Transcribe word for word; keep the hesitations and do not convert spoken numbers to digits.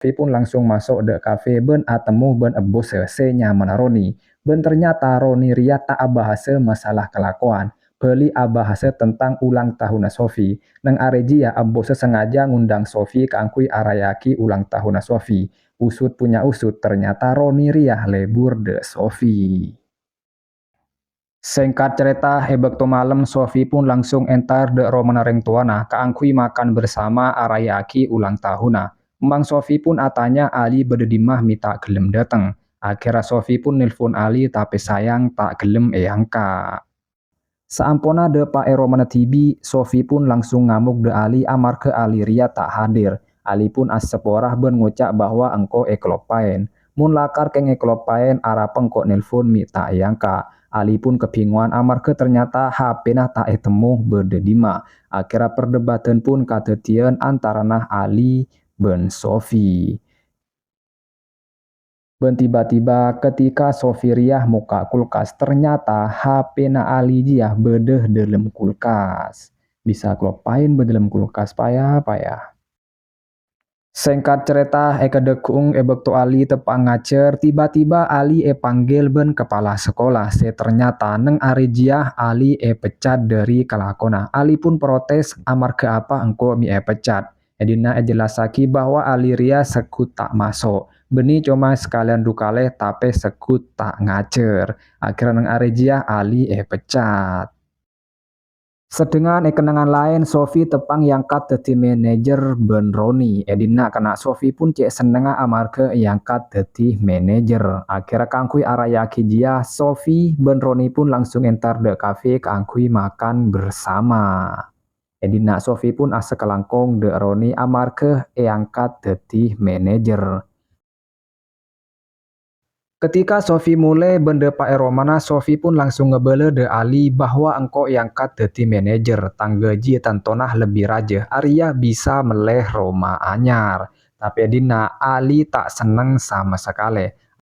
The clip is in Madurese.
Sofi pun langsung maso' dâ' kafe bân atemmo bân ebbhusâ sè nyamana Roni. Bân ternyata Roni rèya ta' abhâhasâ masalah kalakowan, bâli abhâhasâ tentang ulang tahunna Sofi. Neng arè jiyâ ebbhusâ sengaja ngundang Sofi kaangghuy araya'aghi ulang tahunna Sofi. Usut punya usut, ternyata Roni rèya lebur dâ' Sofi. Sèngkat carèta, è bâkto malem, Sofi pun langsung entar dâ' romana rèng towana kaangghuy makan bersama araya'aghi ulang tahunna. Emma'na Sofi pun atanya Ali bâdâ dimma mè' ta' ghellem dâteng. Akhèrra Sofi pun nelpon Ali, tapè sayang ta' ghellem èangka'. Saamponna dâpa' è romana dhibi', Sofi pun langsung ngamok dâ' Ali amarghâ Ali rèya ta' hadir. Ali pun asapora bân ngoca' bahwa engko' èkaloppaèn. Mon lakar kèng èkaloppaèn, arapa engko' nelpon mè' ta' èangka'. Ali pun kabingongan amarghâ ternyata H P-na ta' ètemmo bâdâ dimma. Akhèrra perdebatan pun kadhâddhiyân antarana Ali bân Sofi. Bân tiba-tiba, ketika Sofi rèya mokka' kulkas, ternyata H P-na Ali jiyâ bâdâ dâlem kulkas. Bisa kaloppaèn bâdâ dâlem kulkas, paya-paya. Sèngkat carèta, è Kadhâggung è bâkto Ali teppa'na ngajhâr, tiba-tiba Ali èpanggil bân kapala sakola sè ternyata neng arè jiyâ Ali èpecat dâri kalakona. Ali pun protes, "Amarghâ apa engko' mè' èpecat?" È dinna' èjellassaghi bahwa Ali rèya segghut ta' maso'. Bânnè coma sakalèyan du kalè, tapè segghut ta' ngajhâr. Akhèrra neng arè jiyâ Ali èpecat. Sedhengan è kennengngan laèn, Sofi teppa'na èangkat dhâddhi manajer bân Roni. È dinna' kana' Sofi pun cè' sennengnga amarghâ èangkat dhâddhi manajer. Akhèrra kaangghuy araya'aghi jiyâ, Sofi bân Roni pun langsung entar dâ' kafe kaangghuy makan bersama. È dinna' Sofi pun asakalangkong dâ' Roni amarghâ èangkat dhâddhi manajer. Ketika Sofi molè bân dâpa' è romana, Sofi pun langsung ngabâlâ dâ' Ali bahwa engko' èangkat dhâddhi manajer, tang gaji tantona lebbi rajâ, arèya bisa mellè roma anyar. Tapè è dinna' Ali ta' senneng sama sakalè.